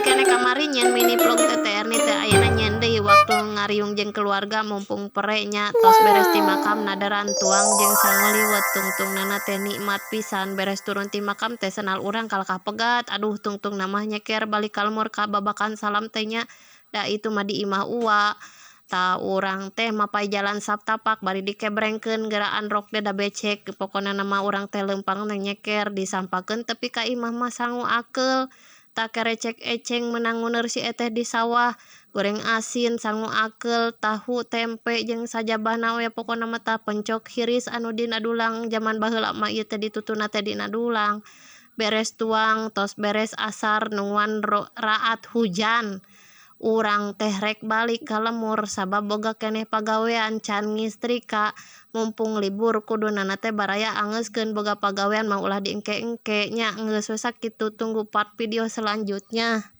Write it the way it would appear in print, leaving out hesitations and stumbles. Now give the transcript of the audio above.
Masih keneh kamari nyieun mini vlog Teteh Erni teh, ayeuna nyieun deui waktu ngariung jeung keluarga mumpung pere nya. Tos beres ti makam, nadaran tuang jeung sangu liwet, tungtungnana teh nikmat pisan. Beres turun ti makam teh sendal urang kalakah pegat, aduh, tungtungna mah nyeker balik ka lembur ka Babakan Salam teh nya, da itu mah di imah uwa. Tah, urang teh mapay jalan saptapak bari dikebrengkeun geraan rok teh da becek, pokona mah urang teh leumpang teh nyeker disampakeun tepi ka imah mah sangu akeul. Tah, kerecek eceng meunang ngundeur si eteh di sawah, goreng asin, sangu akeul, tahu tempe jeung sajabana we pokona mah. Tah, pencok hiris anu dina dulang, jaman baheula mah ieu teh ditutuna teh dina dulang. Beres tuang, tos beres asar, nungguan raat hujan, urang teh rek balik ka lembur sabab boga keneh pagawean can ngistrika. Mumpung libur kudunana teh baraya angeuskeun, boga pagawean mah ulah diengke-engke nya. Geus we sakitu, tunggu part video selanjutnya.